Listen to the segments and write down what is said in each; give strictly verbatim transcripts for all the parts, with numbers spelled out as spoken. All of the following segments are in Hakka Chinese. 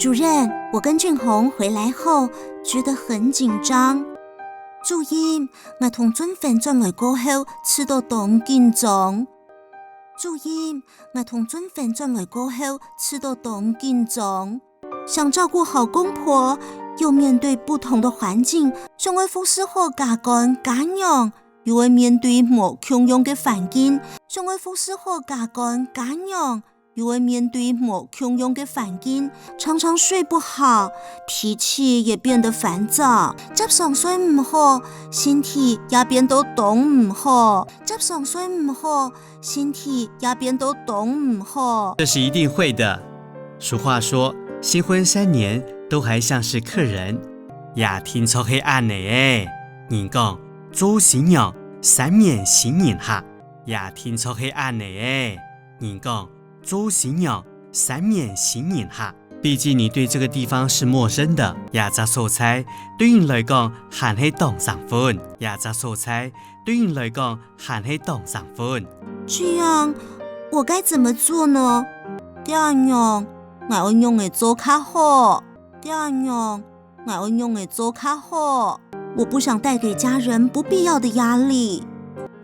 主任，我跟俊宏回来后觉得很紧张。主任，𠊎同俊宏轉來過後，試著當緊張。主任，𠊎同俊宏轉來過後，試著當緊張。想照顧好公婆，又面對不同的環境，想愛服侍好家官家娘，又愛面對無共樣个環境，想愛服侍好家官家娘，又愛面對無共樣个環境，常常睡不好，脾气也变得烦躁，輒常睡毋好，身體也變到當毋好，輒常睡毋好，身體也變到當毋好。这是一定会的。俗话说，新婚三年都还像是客人，也定著係恁呢个。人讲，做新娘三年新人客，也定著係恁呢个。人讲，做新娘三年新人客。毕竟你对这个地方是陌生的，这只所在对你来讲还系当生份，这只所在对你来讲还系当生份。这样，我该怎么做呢？爹娘，𠊎愛仰仔做较好？爹娘， 𠊎愛仰仔做較好？我不想带给家人不必要的压力。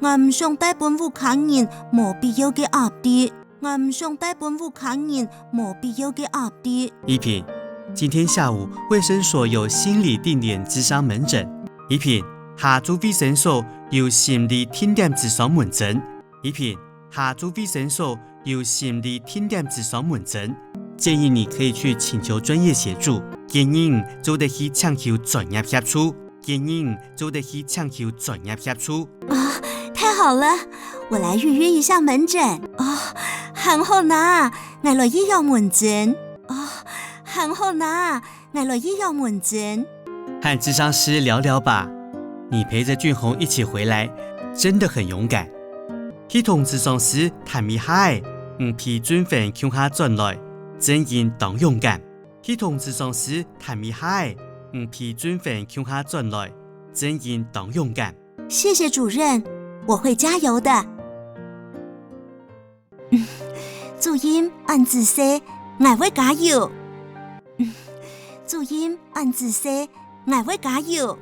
𠊎毋想带分屋下人無必要个壓力。𠊎毋想带分屋下人無必要个压力。怡萍，今天下午卫生所有心理定点諮商门诊。怡萍，下晝卫生所有心理定点諮商门诊。怡萍，下晝卫生所有心理定点諮商门诊，建议你可以去请求专业协助。建议你做得去请求专业协助。建议你做得去请求专业协助。太好了，我来预约一下门诊。哦，恁好哪，𠊎來預約門診。哦，恁好哪，𠊎來預約門診。和諮商师聊聊吧，你陪着俊宏一起回来，真的很勇敢。去同諮商师谈一下仔，你陪俊宏共下转來，真个當勇敢。去同諮商师谈一下仔，你陪俊宏共下转來，真个当勇敢。谢谢主任，我会加油的。主任，恁仔細，𠊎會加油。主任，恁仔細，𠊎會加油。